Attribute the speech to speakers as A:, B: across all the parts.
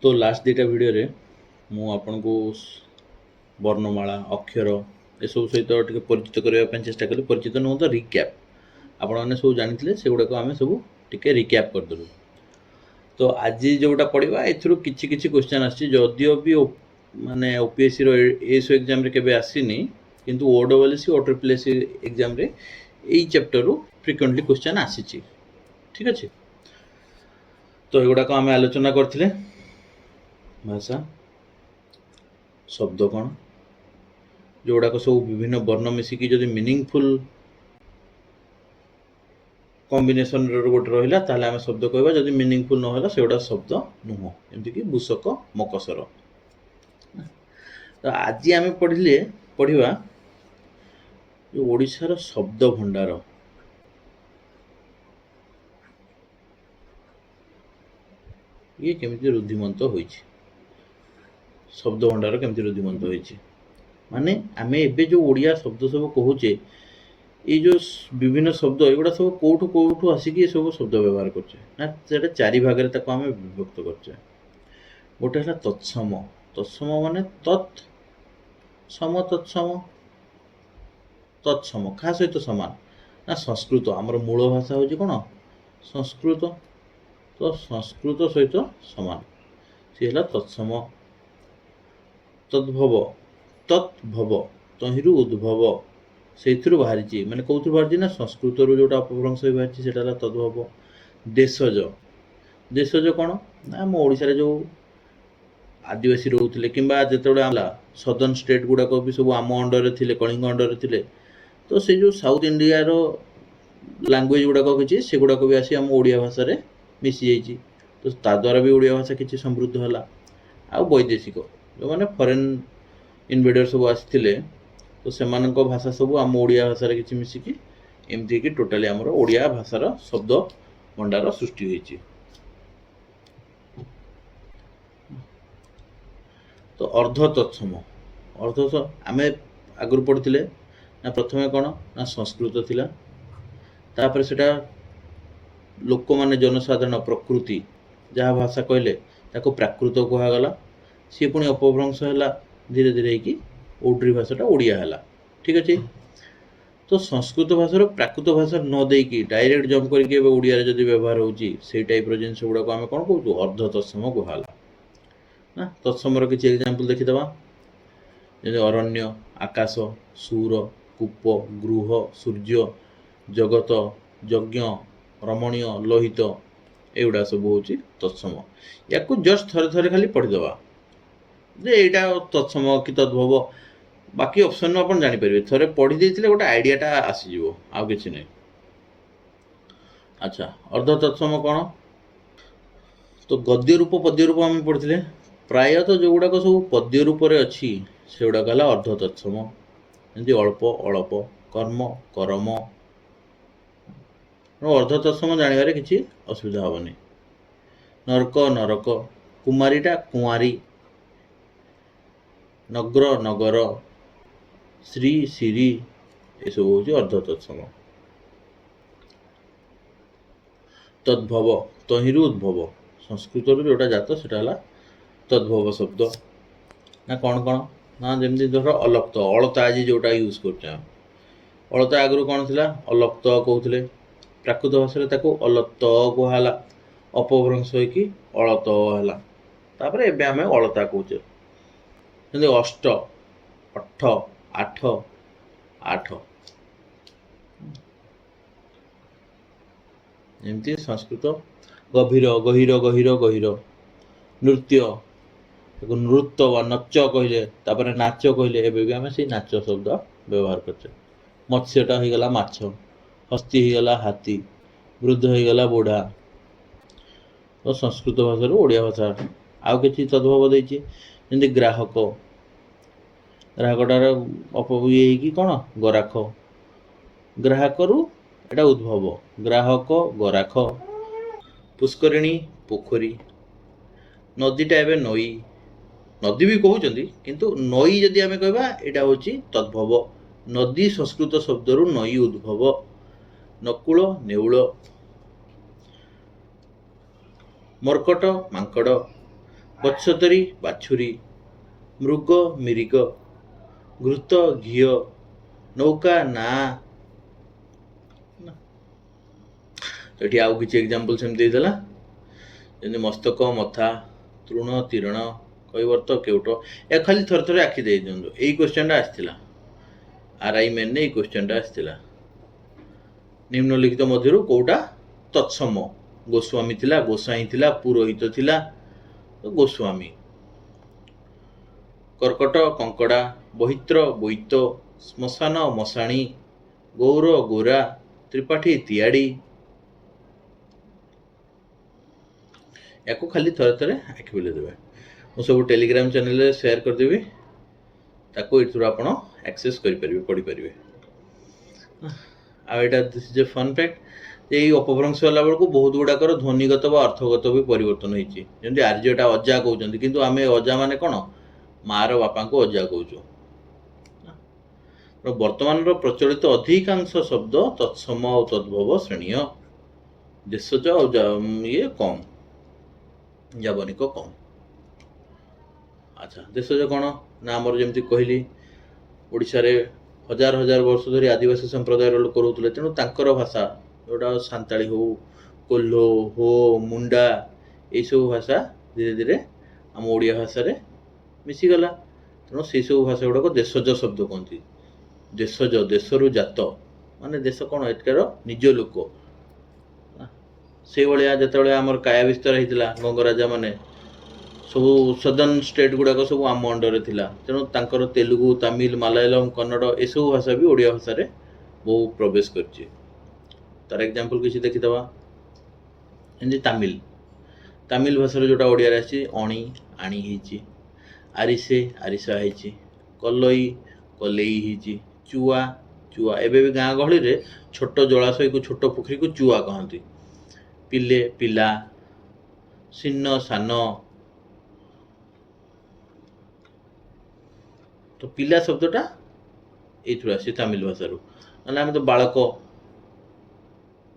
A: ତ ଲାଷ୍ଟ ଦୁଇଟା ଭିଡ଼ିଓରେ ମୁଁ ଆପଣଙ୍କୁ ବର୍ଣ୍ଣମାଳା, ଅକ୍ଷର ଏସବୁ ସହିତ ଟିକେ ପରିଚିତ କରିବା ପାଇଁ ଚେଷ୍ଟା କଲି। ପରିଚିତ ନୁହଁ ତ ରିକ୍ୟାପ୍, ଆପଣମାନେ ସବୁ ଜାଣିଥିଲେ, ସେଗୁଡ଼ାକ ଆମେ ସବୁ ଟିକେ ରିକ୍ୟାପ୍ କରିଦେଲୁ। ତ ଆଜି ଯେଉଁଟା ପଢ଼ିବା, ଏଥିରୁ କିଛି କିଛି କ୍ୱେଶ୍ଚନ୍ ଆସିଛି। ଯଦିଓ ବି ମାନେ ଓପିଏସ୍ସିର ଏଏସ୍ଓ ଏକ୍ଜାମ୍ରେ କେବେ ଆସିନି, କିନ୍ତୁ ଓ ଡବଲ୍ ଏସ୍ ସି, ଓ ଟ୍ରିପଲ୍ ଏସ୍ ସି ଏକ୍ଜାମ୍ରେ ଏଇ ଚାପ୍ଟରରୁ ଫ୍ରିକ୍ୱେଣ୍ଟଲି କ୍ୱେଶ୍ଚନ୍ ଆସିଛି। ଠିକ୍ ଅଛି, ତ ଏଗୁଡ଼ାକ ଆମେ ଆଲୋଚନା କରିଥିଲେ। ଭାଷା ଶବ୍ଦ କ'ଣ, ଯେଉଁଗୁଡ଼ାକ ସବୁ ବିଭିନ୍ନ ବର୍ଣ୍ଣ ମିଶିକି ଯଦି ମିନିଂଫୁଲ୍ କମ୍ବିନେସନ୍ର ଗୋଟେ ରହିଲା, ତାହେଲେ ଆମେ ଶବ୍ଦ କହିବା। ଯଦି ମିନିଂଫୁଲ୍ ନହେଲା, ସେଗୁଡ଼ା ଶବ୍ଦ ନୁହଁ, ଏମିତିକି ବୃଷକ, ମକସର। ତ ଆଜି ଆମେ ପଢ଼ିବା ଯେଉଁ ଓଡ଼ିଶାର ଶବ୍ଦ ଭଣ୍ଡାର। ଇଏ କେମିତି ରୁଦ୍ଧିମନ୍ତ ହୋଇଛି, ଶବ୍ଦ ଭଣ୍ଡାର କେମିତି ରୁଦ୍ଧିମନ୍ତ ହୋଇଛି, ମାନେ ଆମେ ଏବେ ଯେଉଁ ଓଡ଼ିଆ ଶବ୍ଦ ସବୁ କହୁଛେ, ଏଇ ଯେଉଁ ବିଭିନ୍ନ ଶବ୍ଦ, ଏଗୁଡ଼ା ସବୁ କେଉଁଠୁ କେଉଁଠୁ ଆସିକି ଏସବୁ ଶବ୍ଦ ବ୍ୟବହାର କରୁଛେ ନା, ସେଇଟା ଚାରି ଭାଗରେ ତାକୁ ଆମେ ବିଭକ୍ତ କରୁଛେ। ଗୋଟେ ହେଲା ତତ୍ସମ। ତତ୍ସମ ମାନେ ତତ୍ ସମ, ତତ୍ସମ। ତତ୍ସମ କାହା ସହିତ ସମାନ ନା ସଂସ୍କୃତ। ଆମର ମୂଳ ଭାଷା ହେଉଛି କ'ଣ? ସଂସ୍କୃତ। ତ ସଂସ୍କୃତ ସହିତ ସମାନ, ସିଏ ହେଲା ତତ୍ସମ। ତଦ୍ଭବ, ତଦ୍ଭବ ତହିଁରୁ ଉଦ୍ଭବ, ସେଇଥିରୁ ବାହାରିଛି। ମାନେ କେଉଁଥିରୁ ବାହାରିଛି ନା ସଂସ୍କୃତରୁ ଯେଉଁଟା ଅପଭ୍ରଂଶ ହୋଇ ବାହାରିଛି, ସେଇଟା ହେଲା ତଦ୍ଭବ। ଦେଶଜ। ଦେଶଜ କ'ଣ ନା ଆମ ଓଡ଼ିଶାରେ ଯେଉଁ ଆଦିବାସୀ ରହୁଥିଲେ, କିମ୍ବା ଯେତେବେଳେ ହେଲା ସଦର୍ନ ଷ୍ଟେଟ୍ ଗୁଡ଼ାକ ବି ସବୁ ଆମ ଅଣ୍ଡରରେ ଥିଲେ, କଳିଙ୍ଗ ଅଣ୍ଡରରେ ଥିଲେ, ତ ସେ ଯେଉଁ ସାଉଥ୍ ଇଣ୍ଡିଆର ଲାଙ୍ଗୁଏଜ୍ ଗୁଡ଼ାକ କିଛି, ସେଗୁଡ଼ାକ ବି ଆସି ଆମ ଓଡ଼ିଆ ଭାଷାରେ ମିଶିଯାଇଛି। ତ ତା ଦ୍ୱାରା ବି ଓଡ଼ିଆ ଭାଷା କିଛି ସମୃଦ୍ଧ ହେଲା। ଆଉ ବୈଦେଶିକ, ଯେଉଁମାନେ ଫରେନ୍ ଇନଭେଡର ସବୁ ଆସିଥିଲେ, ତ ସେମାନଙ୍କ ଭାଷା ସବୁ ଆମ ଓଡ଼ିଆ ଭାଷାରେ କିଛି ମିଶିକି ଏମିତି ହେଇକି ଟୋଟାଲି ଆମର ଓଡ଼ିଆ ଭାଷାର ଶବ୍ଦ ଭଣ୍ଡାର ସୃଷ୍ଟି ହୋଇଛି। ତ ଅର୍ଦ୍ଧ ତତ୍ସମ। ଅର୍ଦ୍ଧ ଆମେ ଆଗରୁ ପଢ଼ିଥିଲେ ନା, ପ୍ରଥମେ କ'ଣ ନା ସଂସ୍କୃତ ଥିଲା, ତାପରେ ସେଟା ଲୋକମାନେ ଜନସାଧାରଣ ପ୍ରକୃତି ଯାହା ଭାଷା କହିଲେ ତାକୁ ପ୍ରାକୃତ କୁହାଗଲା। ସିଏ ପୁଣି ଅପଭ୍ରଂଶ ହେଲା, ଧୀରେ ଧୀରେ ହେଇକି ଓଡ୍ରି ଭାଷାଟା ଓଡ଼ିଆ ହେଲା। ଠିକ୍ ଅଛି, ତ ସଂସ୍କୃତ ଭାଷାର ପ୍ରାକୃତ ଭାଷା ନ ଦେଇକି ଡାଇରେକ୍ଟ ଜମ୍ପ କରିକି ଏବେ ଓଡ଼ିଆରେ ଯଦି ବ୍ୟବହାର ହେଉଛି, ସେଇ ଟାଇପ୍ର ଜିନିଷ ଗୁଡ଼ାକୁ ଆମେ କ'ଣ କହୁଛୁ? ଅର୍ଦ୍ଧ ତତ୍ସମ କୁହାଗଲା ନା। ତତ୍ସମର କିଛି ଏକ୍ଜାମ୍ପଲ୍ ଦେଖିଦେବା, ଯେମିତି ଅରଣ୍ୟ, ଆକାଶ, ସୁର, କୂପ, ଗୃହ, ସୂର୍ଯ୍ୟ, ଜଗତ, ଯଜ୍ଞ, ରମଣୀୟ, ଲୋହିତ, ଏଗୁଡ଼ା ସବୁ ହେଉଛି ତତ୍ସମ। ୟାକୁ ଜଷ୍ଟ ଥରେ ଥରେ ଖାଲି ପଢ଼ିଦେବା ଯେ ଏଇଟା ତତ୍ସମ କି ତଦ୍ଭବ, ବାକି ଅପସନ୍ ଆପଣ ଜାଣିପାରିବେ। ଥରେ ପଢ଼ି ଦେଇଥିଲେ ଗୋଟେ ଆଇଡ଼ିଆଟା ଆସିଯିବ, ଆଉ କିଛି ନାହିଁ। ଆଚ୍ଛା, ଅର୍ଦ୍ଧ ତତ୍ସମ କ'ଣ? ତ ଗଦ୍ୟ ରୂପ, ପଦ୍ୟ ରୂପ ଆମେ ପଢ଼ିଥିଲେ। ପ୍ରାୟତଃ ଯେଉଁଗୁଡ଼ାକ ସବୁ ପଦ୍ୟ ରୂପରେ ଅଛି, ସେଗୁଡ଼ାକ ହେଲା ଅର୍ଦ୍ଧ ତତ୍ସମ। ଯେମିତି ଅଳ୍ପ, ଅଳପ, କର୍ମ, କରମ। ଅର୍ଦ୍ଧ ତତ୍ସମ ଜାଣିବାରେ କିଛି ଅସୁବିଧା ହେବନି। ନର୍କ, ନରକ, କୁମାରୀଟା କୁଆଁରୀ, ନଗ୍ର, ନଗର, ଶ୍ରୀ, ଶିରି, ଏସବୁ ହେଉଛି ଅର୍ଦ୍ଧ ତତ୍ସମ। ତଦ୍ଭବ, ତହିଁରୁ ଉଦ୍ଭବ, ସଂସ୍କୃତରୁ ଯେଉଁଟା ଜାତ ସେଟା ହେଲା ତଦ୍ଭବ ଶବ୍ଦ। ନା କ'ଣ କ'ଣ ନା ଯେମିତି ଧର ଅଲକ୍ତ, ଅଳତା ଆଜି ଯେଉଁଟା ୟୁଜ୍ କରୁଛେ ଆମେ, ଅଳତା ଆଗରୁ କ'ଣ ଥିଲା? ଅଲକ୍ତ କହୁଥିଲେ। ପ୍ରାକୃତ ଭାଷାରେ ତାକୁ ଅଲକ୍ତ କୁହାହେଲା, ଅପଭ୍ରଂଶ ହେଇକି ଅଳତ ହେଲା, ତାପରେ ଏବେ ଆମେ ଅଳତା କହୁଛେ। ଯେମିତି ଅଷ୍ଟ, ଅଠ, ଆଠ, ଆଠ, ଏମିତି ସଂସ୍କୃତ। ଗଭୀର, ଗହୀର, ଗହୀର, ଗହୀର। ନୃତ୍ୟ, ତାକୁ ନୃତ୍ୟ ବା ନଚ କହିଲେ, ତାପରେ ନାଚ କହିଲେ, ଏବେ ବି ଆମେ ସେଇ ନାଚ ଶବ୍ଦ ବ୍ୟବହାର କରୁଛେ। ମତ୍ସ୍ୟଟା ହେଇଗଲା ମାଛ, ହସ୍ତି ହେଇଗଲା ହାତୀ, ବୃଦ୍ଧ ହେଇଗଲା ବୁଢ଼ା। ତ ସଂସ୍କୃତ ଭାଷାରୁ ଓଡ଼ିଆ ଭାଷା ଆଉ କିଛି ତଦ୍ଭବ ଦେଇଛି, ଯେମିତି ଗ୍ରାହକ, ଗ୍ରାହକଟାର ଅପ ଇଏ ହେଇକି କ'ଣ ଗରାଖ, ଗ୍ରାହକରୁ ଏଇଟା ଉଦ୍ଭବ, ଗ୍ରାହକ ଗରାଖ। ପୁଷ୍କରିଣୀ ପୋଖରୀ, ନଦୀଟା ଏବେ ନଈ, ନଦୀ ବି କହୁଛନ୍ତି, କିନ୍ତୁ ନଈ ଯଦି ଆମେ କହିବା ଏଇଟା ହେଉଛି ତଦ୍ଭବ। ନଦୀ ସଂସ୍କୃତ ଶବ୍ଦରୁ ନଈ ଉଦ୍ଭବ। ନକୁଳ ନେଉଳ, ମର୍କଟ ମାଙ୍କଡ଼, ବତ୍ସତରୀ ବାଛୁରୀ, ମୃଗ ମିରିଗ, ଘୃତ ଘିଅ, ନୌକା ନା। ତ ଏଠି ଆଉ କିଛି ଏକ୍ଜାମ୍ପଲ୍ ସେମିତି ଦେଇଦେଲା, ଯେମିତି ମସ୍ତକ ମଥା, ତୃଣ ତିରଣ, କୈବର୍ତ୍ତ କେଉଟ। ଏ ଖାଲି ଥରେ ଥରେ ଆଖି ଦେଇ ଦିଅନ୍ତୁ। ଏଇ କ୍ୱେଶ୍ଚନଟା ଆସିଥିଲା ଆର୍ I ମେନ୍ରେ, ଏଇ କ୍ୱେଶ୍ଚନଟା ଆସିଥିଲା, ନିମ୍ନଲିଖିତ ମଧ୍ୟରୁ କୋଉଟା ତତ୍ସମ? ଗୋସ୍ୱାମୀ ଥିଲା, ଗୋସାଇଁ ଥିଲା, ପୁରୋହିତ ଥିଲା, ତ ଗୋସ୍ୱାମୀ। କର୍କଟ କଙ୍କଡ଼ା, ବହିତ୍ର ବୋଇତ, ଶ୍ମଶାନ ମଶାଣି, ଗୌର ଗୋରା, ତ୍ରିପାଠୀ ତିଆଡ଼ି। ୟାକୁ ଖାଲି ଥରେ ଥରେ ଆଖି ବୁଲେଇ ଦେବେ। ମୁଁ ସବୁ ଟେଲିଗ୍ରାମ ଚ୍ୟାନେଲରେ ସେୟାର କରିଦେବି, ତାକୁ ଏଥିରୁ ଆପଣ ଆକ୍ସେସ୍ କରିପାରିବେ, ପଢ଼ିପାରିବେ। ଆଉ ଏଇଟା this is a fun fact, ଏଇ ଅପଭ୍ରଂଶ ହେଲା ବେଳକୁ ବହୁତ ଗୁଡ଼ାକର ଧ୍ୱନିଗତ ବା ଅର୍ଥଗତ ବି ପରିବର୍ତ୍ତନ ହେଇଛି। ଯେମିତି ଆର୍ଯ୍ୟଟା ଅଜା କହୁଛନ୍ତି, କିନ୍ତୁ ଆମେ ଅଜା ମାନେ କ'ଣ, ମାଆର ବାପାଙ୍କୁ ଅଜା କହୁଛୁ। ବର୍ତ୍ତମାନର ପ୍ରଚଳିତ ଅଧିକାଂଶ ଶବ୍ଦ ତତ୍ସମ ଆଉ ତଦ୍ଭବ ଶ୍ରେଣୀୟ, ଦେଶଜ ଆଉ ଇଏ କମ୍, ଯାବନିକ କମ୍। ଆଚ୍ଛା, ଦେଶଜ କ'ଣ ନା, ଆମର ଯେମିତି କହିଲି ଓଡ଼ିଶାରେ ହଜାର ହଜାର ବର୍ଷ ଧରି ଆଦିବାସୀ ସମ୍ପ୍ରଦାୟର ଲୋକ ରହୁଥିଲେ, ତେଣୁ ତାଙ୍କର ଭାଷା ଯେଉଁଟା ସାନ୍ତାଳୀ ହଉ, କୋହ୍ଲୋ, ହୋ, ମୁଣ୍ଡା, ଏଇସବୁ ଭାଷା ଧୀରେ ଧୀରେ ଆମ ଓଡ଼ିଆ ଭାଷାରେ ମିଶିଗଲା। ତେଣୁ ସେଇସବୁ ଭାଷା ଗୁଡ଼ାକ ଦେଶଜ ଶବ୍ଦ କୁହନ୍ତି। ଦେଶଜ, ଦେଶରୁ ଜାତ, ମାନେ ଦେଶ କ'ଣ, ଏଠିକାର ନିଜ ଲୋକ। ସେଇଭଳିଆ ଯେତେବେଳେ ଆମର କାୟା ବିସ୍ତାର ହେଇଥିଲା, ଗଙ୍ଗରାଜା ମାନେ ସବୁ ସଦର୍ନ ଷ୍ଟେଟ୍ ଗୁଡ଼ାକ ସବୁ ଆମ ଅଣ୍ଡରରେ ଥିଲା, ତେଣୁ ତାଙ୍କର ତେଲୁଗୁ, ତାମିଲ, ମାଲାୟାଲମ, କନ୍ନଡ଼ ଏସବୁ ଭାଷା ବି ଓଡ଼ିଆ ଭାଷାରେ ବହୁ ପ୍ରବେଶ କରିଛି। ତାର ଏକ୍ଜାମ୍ପଲ୍ କିଛି ଦେଖିଦେବା। ଯେମିତି ତାମିଲ, ତାମିଲ ଭାଷାରେ ଯେଉଁଟା ଓଡ଼ିଆରେ ଆସିଛି ଅଣି ଆଣି ହେଇଛି, ଆରିସେ ଆରିସା ହେଇଛି, କଲଇ କଲେଇ ହେଇଛି, ଚୁଆ ଚୁଆ। ଏବେ ବି ଗାଁ ଗହଳିରେ ଛୋଟ ଜଳାଶୟକୁ, ଛୋଟ ପୋଖରୀକୁ ଚୁଆ କହନ୍ତି। ପିଲେ ପିଲା, ସିନ୍ନ ସାନ। ତ ପିଲା ଶବ୍ଦଟା ଏଇଥିରୁ ଆସିଛି ତାମିଲ ଭାଷାରୁ, ନହେଲେ ଆମେ ତ ବାଳକ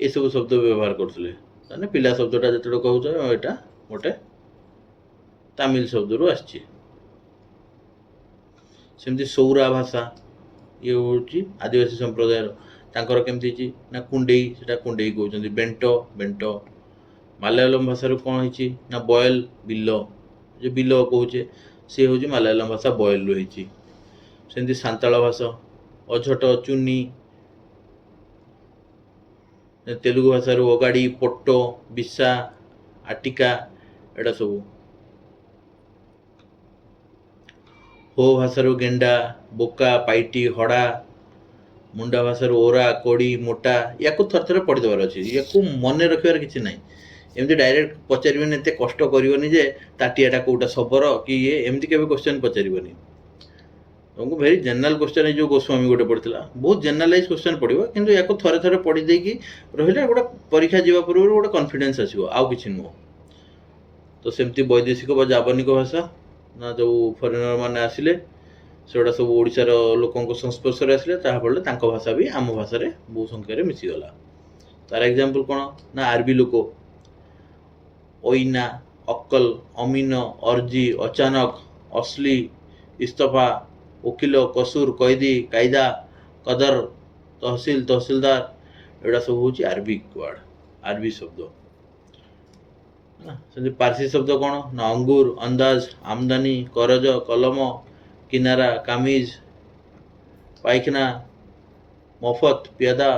A: ଏସବୁ ଶବ୍ଦ ବ୍ୟବହାର କରୁଥିଲେ। ତାହେଲେ ପିଲା ଶବ୍ଦଟା ଯେତେବେଳେ କହୁଛ, ଏଇଟା ଗୋଟେ ତାମିଲ ଶବ୍ଦରୁ ଆସିଛି। ସେମିତି ସୌରା ଭାଷା, ଇଏ ହେଉଛି ଆଦିବାସୀ ସମ୍ପ୍ରଦାୟର, ତାଙ୍କର କେମିତି ହେଇଛି ନା କୁଣ୍ଡେଇ, ସେଟା କୁଣ୍ଡେଇ କହୁଛନ୍ତି, ବେଣ୍ଟ ବେଣ୍ଟ। ମାଲାୟାଲମ ଭାଷାରୁ କ'ଣ ହେଇଛି ନା ବୟଲ ବିଲ, ଯେଉଁ ବିଲ କହୁଛେ ସିଏ ହେଉଛି ମାଲାୟାଲମ ଭାଷା ବୟଲରୁ ହେଇଛି। ସେମିତି ସାନ୍ତାଳ ଭାଷା ଅଝଟ ଚୁନି, ତେଲୁଗୁ ଭାଷାରୁ ଅଗାଡ଼ି, ପୋଟ, ବିସା, ଆଟିକା, ଏଇଟା ସବୁ। ହୋ ଭାଷାରୁ ଗେଣ୍ଡା, ବୋକା, ପାଇଟି, ହଡ଼ା। ମୁଣ୍ଡା ଭାଷାରୁ ଓରା, କୋଡ଼ି, ମୋଟା। ୟାକୁ ଥରେ ଥରେ ପଢ଼ିଦେବାର ଅଛି, ୟାକୁ ମନେ ରଖିବାର କିଛି ନାହିଁ। ଏମିତି ଡାଇରେକ୍ଟ ପଚାରିବେନି, ଏତେ କଷ୍ଟ କରିବନି ଯେ ତାଟିଆଟା କେଉଁଟା ଶବର କି ଇଏ, ଏମିତି କେବେ କ୍ୱେଶ୍ଚନ୍ ପଚାରିବନି ତମକୁ। ଭେରି ଜେନେରାଲ କ୍ୱେଶ୍ଚନ୍, ଏଇ ଯେଉଁ ଗୋସ୍ୱାମୀ ଗୋଟେ ପଡ଼ିଥିଲା, ବହୁତ ଜେନେରାଲାଇଜ୍ କ୍ୱେଶ୍ଚନ୍ ପଡ଼ିବ, କିନ୍ତୁ ୟାକୁ ଥରେ ଥରେ ପଢ଼ି ଦେଇକି ରହିଲେ ଗୋଟେ ପରୀକ୍ଷା ଯିବା ପୂର୍ବରୁ ଗୋଟେ କନଫିଡେନ୍ସ ଆସିବ, ଆଉ କିଛି ନୁହଁ। ତ ସେମିତି ବୈଦେଶିକ ବା ଯାବନିକ ଭାଷା ନା, ଯେଉଁ ଫରେନର ମାନେ ଆସିଲେ ସେଗୁଡ଼ା ସବୁ ଓଡ଼ିଶାର ଲୋକଙ୍କ ସଂସ୍ପର୍ଶରେ ଆସିଲେ, ତାହାଫଳରେ ତାଙ୍କ ଭାଷା ବି ଆମ ଭାଷାରେ ବହୁ ସଂଖ୍ୟାରେ ମିଶିଗଲା। ତାର ଏକ୍ଜାମ୍ପଲ୍ କ'ଣ ନା, ଆରବୀ ଲୋକ ଐନା, ଅକଲ, ଅମିନ, ଅର୍ଜି, ଅଚାନକ, ଅସଲି, ଇସ୍ତଫା, ଓକିଲ, କସୁର, କଏଦୀ, କାଇଦା, କଦର, ତହସିଲ, ତହସିଲଦାର, ଏଗୁଡ଼ା ସବୁ ହେଉଛି ଆରବିକ ୱାର୍ଡ଼, ଆରବୀ ଶବ୍ଦ। ସେମିତି ପାର୍ସୀ ଶବ୍ଦ କ'ଣ ନା, ଅଙ୍ଗୁର, ଅନ୍ଦାଜ, ଆମଦାନୀ, କରଜ, କଲମ, କିନାରା, କାମିଜ, ପାଇଖାନା, ମଫତ, ପିଆଦା,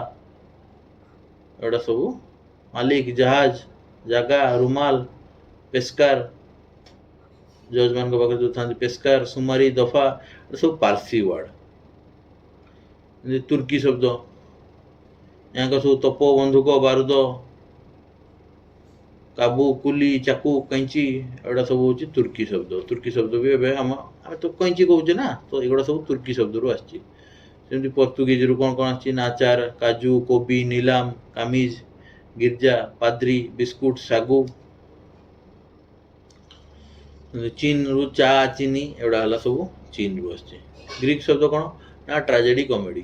A: ଏଗୁଡ଼ା ସବୁ। ମାଲିକ, ଜାହାଜ, ଜାଗା, ରୁମାଲ, ପେସ୍କାର, ଜଜମାନଙ୍କ ପାଖରେ ଯେଉଁ ଥାନ୍ତି ପେସ୍କାର, ସୁମାରୀ, ଦଫା, ଏଗୁଡ଼ା ସବୁ ପାର୍ସୀ ୱାର୍ଡ଼। ତୁର୍କୀ ଶବ୍ଦ, ୟାଙ୍କ ସବୁ ତପ, ବନ୍ଧୁକ, ବାରୁଦ, କାବୁ, କୁଲି, ଚାକୁ, କଇଁଚି, ଏଗୁଡ଼ା ସବୁ ହେଉଛି ତୁର୍କୀ ଶବ୍ଦ। ତୁର୍କୀ ଶବ୍ଦ ବି ଏବେ ଆମେ ତ କଇଁଚି କହୁଛେ ନା, ତ ଏଗୁଡ଼ା ସବୁ ତୁର୍କୀ ଶବ୍ଦରୁ ଆସିଛି। ସେମିତି ପର୍ତ୍ତୁଗିଜରୁ କ'ଣ କ'ଣ ଆସିଛି ନା, ଆଚାର, କାଜୁ, କୋବି, ନିଲାମ, କାମିଜ, ଗିର୍ଜା, ପାଦ୍ରୀ, ବିସ୍କୁଟ, ଶାଗୁ। ଚୀନରୁ ଚା, ଚିନି, ଏଗୁଡ଼ା ହେଲା ସବୁ ଚୀନରୁ ଆସିଛି। ଗ୍ରୀକ୍ ଶବ୍ଦ କ'ଣ ନା, ଟ୍ରାଜେଡି, କମେଡି।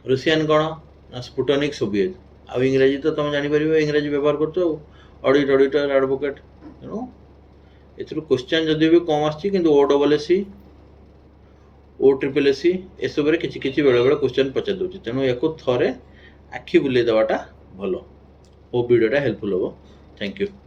A: ରୁଷିଆନ କ'ଣ ନା, ସ୍ପୁଟନିକ, ସୋଭିଏତ। ଆଉ ଇଂରାଜୀ ତ ତମେ ଜାଣିପାରିବ, ଇଂରାଜୀ ବ୍ୟବହାର କରୁଛ। ଆଉ ଅଡ଼ିଟ୍, ଅଡ଼ିଟର, ଆଡ଼ଭୋକେଟ୍। ତେଣୁ ଏଥିରୁ କ୍ୱେଶ୍ଚନ୍ ଯଦି ବି କମ୍ ଆସିଛି, କିନ୍ତୁ ଓ ଡବଲ୍ ଏସ୍ ସି, ଓ ଟ୍ରିପଲ୍ ଏସ୍ ସି ଏସବୁରେ କିଛି କିଛି ବେଳେବେଳେ କ୍ୱେଶ୍ଚନ୍ ପଚାରି ଦେଉଛି। ତେଣୁ ୟାକୁ ଥରେ ଆଖି ବୁଲେଇ ଦେବାଟା ଭଲ। ଓ ଭିଡ଼ିଓଟା ହେଲ୍ପଫୁଲ୍ ହେବ। Thank you.